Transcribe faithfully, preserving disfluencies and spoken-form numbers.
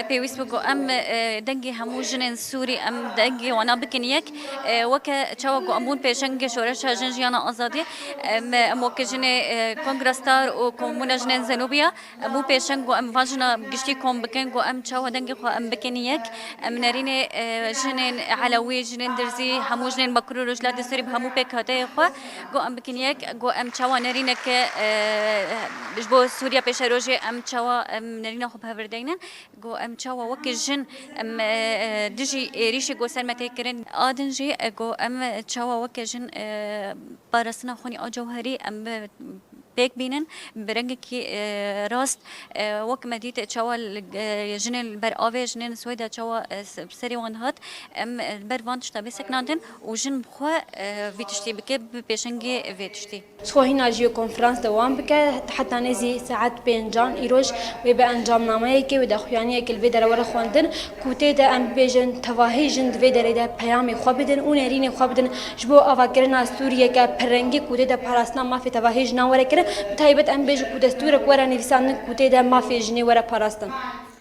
Pêwîst bû ku em, e, dengê hemû jinên Sûrî, em dengê wana bikin yek. E, weke çawa ku em bûn pêşengê şoreşa jin, jiyana azadiyê, em, em weke jinê, e, Kongra Star û Komûna Jinên Zenûbiya, em bû pêşeng ku em van jina giştî kom bikin, ku em çawa dengê xwe em bikin yek. Em nerînê, e, jinên Elewî, jinên Dirzî, hemû jinên Bakur û Rojhilatê Sûrî bi hemû pêkhateyê xwe, ku em bikin yek, ku em çawa nerîneke, e, ji bo Sûriya pêşerojê em çawa em nerîna xwe bi hev re deynin. Ku em çawa weke jin em, e, e, dijî êrîşê ku ser me tê kirin. A din jî, e, ku em çawa weke jin, e, parastina xwînê a cewherî em, e, pêk bînin, bi rengekî, e, rast, e, wek me dît çawa li, e, jinên li ber avê, jinên li Swêda çawa, e, se-, serê wan dihat, em, e, li ber van tişta bê sekinandin û jin bi xwe, e, vî tiştî bike, bi pêşengê vê tiştî. Ji xwe hîna jî konferans dewam bike, heta nêzî saet pêncan îroj wê bi encamnameyekê wê daxuyaniyekê li vê derê were xwendin, ku tê de em bibêjin tevahî jin di vê derê de peyamê xwe bidin û nerînê xwe bidin ji bo avakirina Sûriyeke pirrengî ku tê de parastina mafê tevahî jinan were kirin, bi taybet em bêjin ku destûrek were nivîsandin ku tê de mafê jinê were parastin.